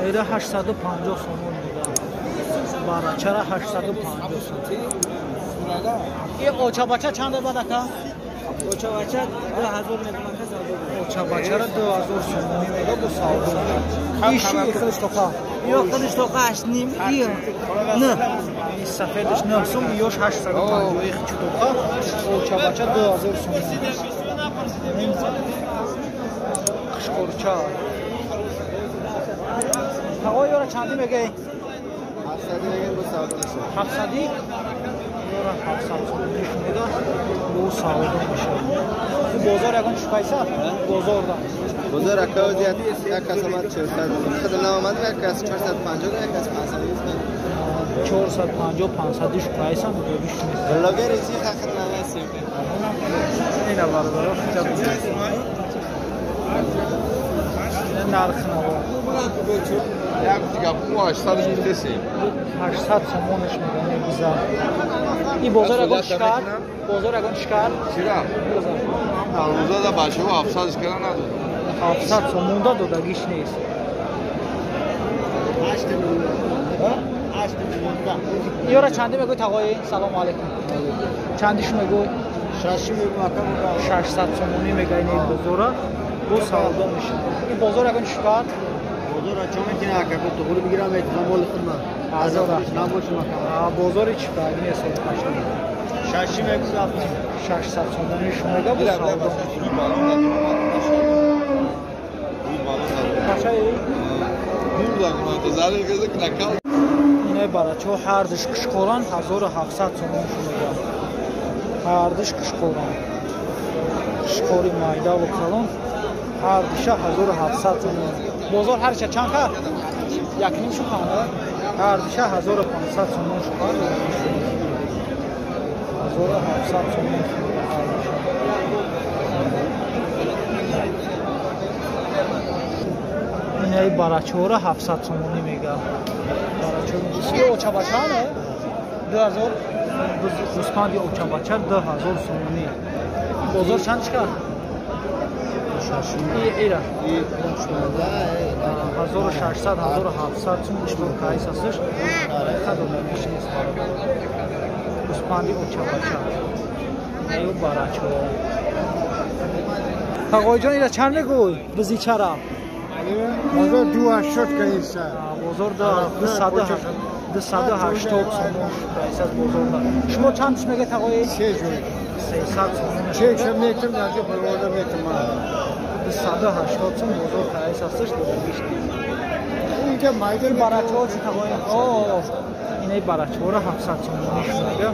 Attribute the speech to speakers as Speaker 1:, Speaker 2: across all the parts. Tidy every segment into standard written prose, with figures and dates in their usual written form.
Speaker 1: Ира 850 сомон мега. Барачара 850 сомон. И очабача чанд бад ака?
Speaker 2: Очабача 2000 мега, савдо.
Speaker 1: Очабачара 2000 сомон мега бу савдо. Иши худаш тоқа.
Speaker 2: Ё худаш тоқа 8 ним, и 9.
Speaker 1: И сафедаш 9 сом, ёш 850 их чутоқа. Очабача 2000 сомон. Қишқорча. Тағои ёра чанди мегӯй?
Speaker 3: 700 мегӯй бу савдо мешавад.
Speaker 1: 700? Ёра 700 сомонӣ мега бу савдо мешавад. Бозор ягон чӣ пайса? Бозорда.
Speaker 3: Бозор акао як кас омад 400. Худ наомад як кас 450, як кас 500.
Speaker 1: 450 500 пайса мегӯй.
Speaker 3: Блогер чӣ хахр намесем.
Speaker 1: Ина бародаро хиҷаб. Нарх наво.
Speaker 4: Як дига бу 800 гуфтесем.
Speaker 1: 800 сомонаш мегӯянд биза. И бозор ягон чӣ кард? Бозор ягон чӣ кард?
Speaker 4: Чира? Дарвоза да бачаҳо 700 кара надод.
Speaker 1: 700 сомонда додагиш нест.
Speaker 2: 8
Speaker 1: Ёра чанди мегӯй тағои? Салому алайкум. Чандиш мегӯй? 600 сомонӣ мегӯяд ин бозора. Бу савдо мешавад. Ин бозор ягон чӣ кард?
Speaker 3: Бозора чо метина ака ку туғри бигирам мол худман.
Speaker 1: Бозора
Speaker 3: набошам ака.
Speaker 1: Бозори чӣ кард? Ин ҳисоб кашта.
Speaker 3: 6 мегӯй
Speaker 1: 600 сомонӣ мега бу савдо. Инаи барачаҳо ҳардуш қишқоран 1700 сомон мега. Ҳардуш қишқоран. Қишқори майдаву калон ҳардуша 1700 сомон. Бозор ҳарча чанд кард? Якним шуд? Ҳардуша 1500 сомон шуд. 1700 сомон шуд ҳардуша. Инаи барачаҳоро 700 сомонӣ мега. Барачаҳо очабача не? 2000 гӯспанди очабача 2000 сомонӣ. Бозор чанд чӣ кард? Ира 1600 1700 сум иштор кайс астш. Хадомиш нест бародар. Гӯспанди очабача. Аю барачаҳо. Тағоиҷон ира чанд мегӯй? Бизичара.
Speaker 3: Бозор 280 кайса.
Speaker 1: Бозор 280 сомон кайс аст бозорда. Шумо чанд мегӯед тағои? 300 сомон.
Speaker 3: Чек метр нази парвоза метр.
Speaker 1: 280 сом бозор кайс астш додагиш.
Speaker 3: Инҷа майда
Speaker 1: барачаҳо чӣ тағои? О, инаи барачаҳоро 700 сомонӣ мега.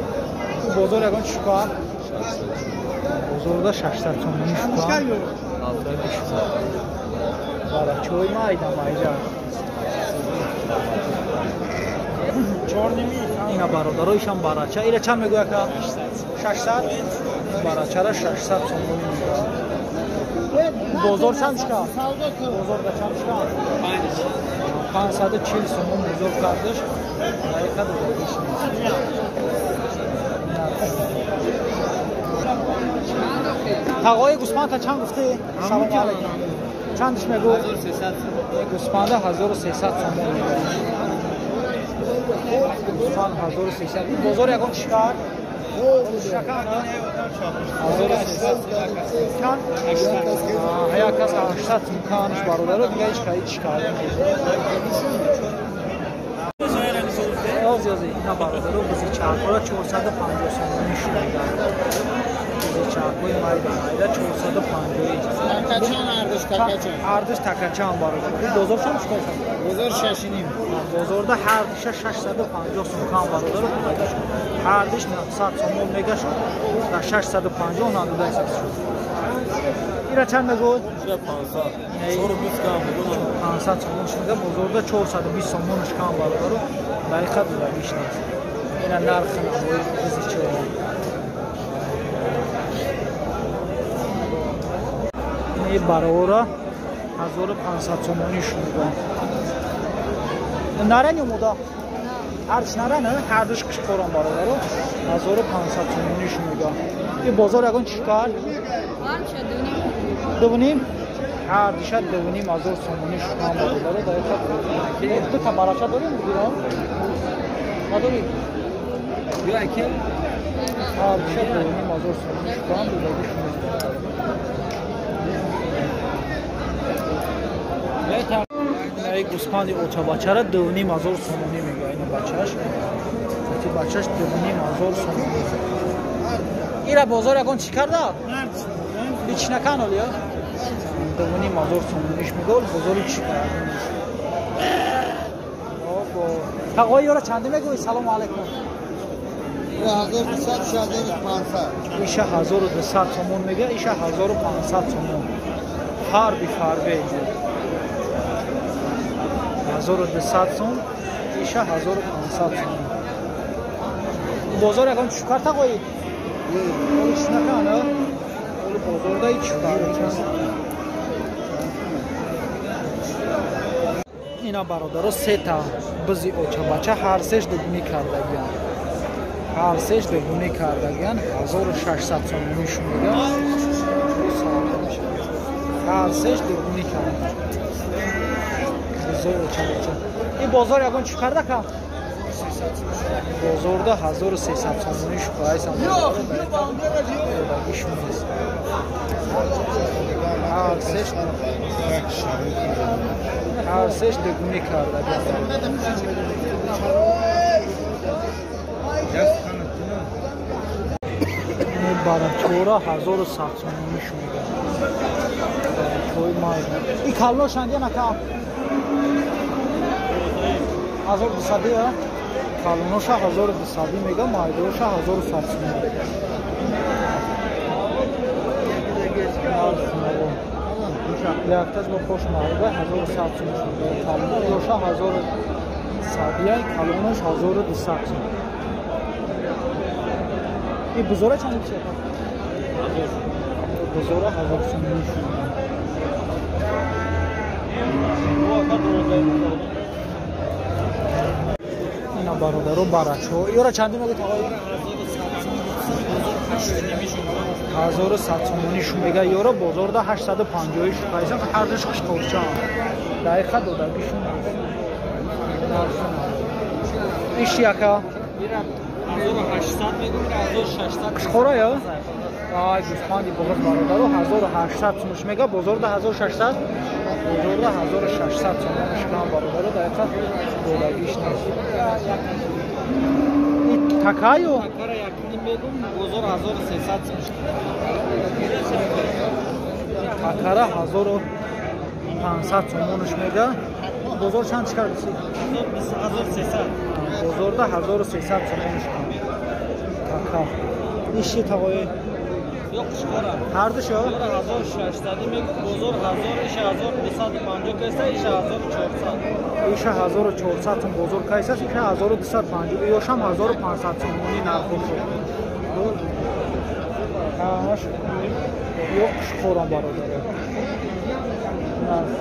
Speaker 1: Бозор ягон чӣ кард? Бозорда 600 сомонӣ шуд. Барачаҳои майда майда. Ина бародароишам барача. Ира чанд мегӯй ака? 600. Барачара 600 сомонӣ мега. Бозор чанд шуд? Бозорда чанд шуд? 540 сомон бозор кардаш. Дақиқа додагиш нест. Тағои гӯспанда чанд гуфтӣ? Салому алайкум. Чандиш мегӯй?
Speaker 3: 1300.
Speaker 1: Гӯспанда 1300 сомон мега. Гӯспанд 1300. Бозор ягон чӣ кард? Шакан, 1300. Чанд? Як кас 800 сум канш бародаро, дига ҳеч кай чӣ кард нест. Ози ози ина бародаро бизи чархҳоро 450 сомонӣ шунида. Бизи чархҳои майда майда 450.
Speaker 3: Такачан ардуш такачан.
Speaker 1: Ардуш такачан бародар. Бозор чанд чӣ кор?
Speaker 3: Бозор 6.5.
Speaker 1: Бозорда ҳардуша 650 сум кам бародаро пайдо шуд. Ҳардуш 900 сомон мега шуд. Дар 650 надода ҳисоб шуд. Ира чанд мегӯй?
Speaker 5: 500. 420 кам мегӯй.
Speaker 1: 500 сомон шуда бозорда 420 сомонаш кам бародаро. Дақиқа додагиш нест. Ина нархи навои бизичаҳо. Ини бароора 1500 сомонӣ шуда. Нарани омода? Ҳарч нарана, ҳардуш қишқорон бародаро 1500 сомонӣ шуда. И бозор ягон чӣ кард? 2.5. Ҳар диша 2,5 ҳазор сомонӣ шукан бародаро. Дар дута барача дорем гирон? Надорӣ? Ҳар диша 2,5 ҳазор сомонӣ шукан додагиш нест. Гӯспанди очабачара 2,5 ҳазор сомонӣ мега. Ина бачаш, ати бачаш 2,5 ҳазор сомонӣ. Ира бозор ягон чӣ карда? Ҳеч накан олия? 2,5 ҳазор сомониш мега, бозори чӣ карда? Тағои ёра чанде мегӯӣ? Салому алайкум. Иша 1200 сомон мега, иша 1500 сомон. Фарби фарбе 1200 сом, иша 1500 сом. Бозор ягон чӯкар тағои? Ҳеч накан, оли бозорда ҳеч чӯкар. Ина бародаро, сета бизи очабача, ҳар сеш дугунӣ кардагиян. Ҳар сеш дугунӣ кардагиян, 1600 сомониш мега. Ҳар сеш дугунӣ карда. Бизои очабача. Ин бозор ягон чӣ карда ка? Бозорда 1300 сомонӣ шукайсан. Додагиш нест. Ҳар сеш дугунӣ кардагиян. Барачора 1100 сомонӣ шумега. Барачои майда. И калло шандия нака? 1200 я? Калоноша 1200 мега, майдоша 1100 сомонӣ. Якташ бо хош майда 1100 сомон шумега. Калоноша 1100 я, калонош 1200 сомон. И бузора чанд мешавад? Бузора 1000 сомонӣ шумега. Ина бародаро, барачо. Ёра чанде мегӯ тағои? 1100 сомонӣ шумега. Ёра бозорда 850 шукайсан, ҳардуш қишқорча. Дақиқа додагишун. Иш яка?
Speaker 5: 1800 мегӯм, 1600.
Speaker 1: Қишқора ё? Ай, гӯспанди буғуз бародаро 1800 сомониш мега, бозорда 1600, бозорда 1600 сомониш кам бародаро, дақиқа додагиш нест. И такаю?
Speaker 5: Такара якним мегӯм, бозор 1300 сомониш.
Speaker 1: Такара 1500 сомониш мега. Бозор чанд чӣ кардиси?
Speaker 5: 1300.
Speaker 1: Бозорда 1300 сомониш кам. Така. Иши тағои?
Speaker 5: Yo'q, qishqora.
Speaker 1: Ҳардушо?
Speaker 5: 1600 мегӯм, бозор 1000, иша 1250 кайса, иша 1400.
Speaker 1: Иша 1400 сом бозор кайса, иша 1250, ёшам 1500 сомонӣ нархо шуд. Ҳамаш ё қишқорам бародаро. Нархо.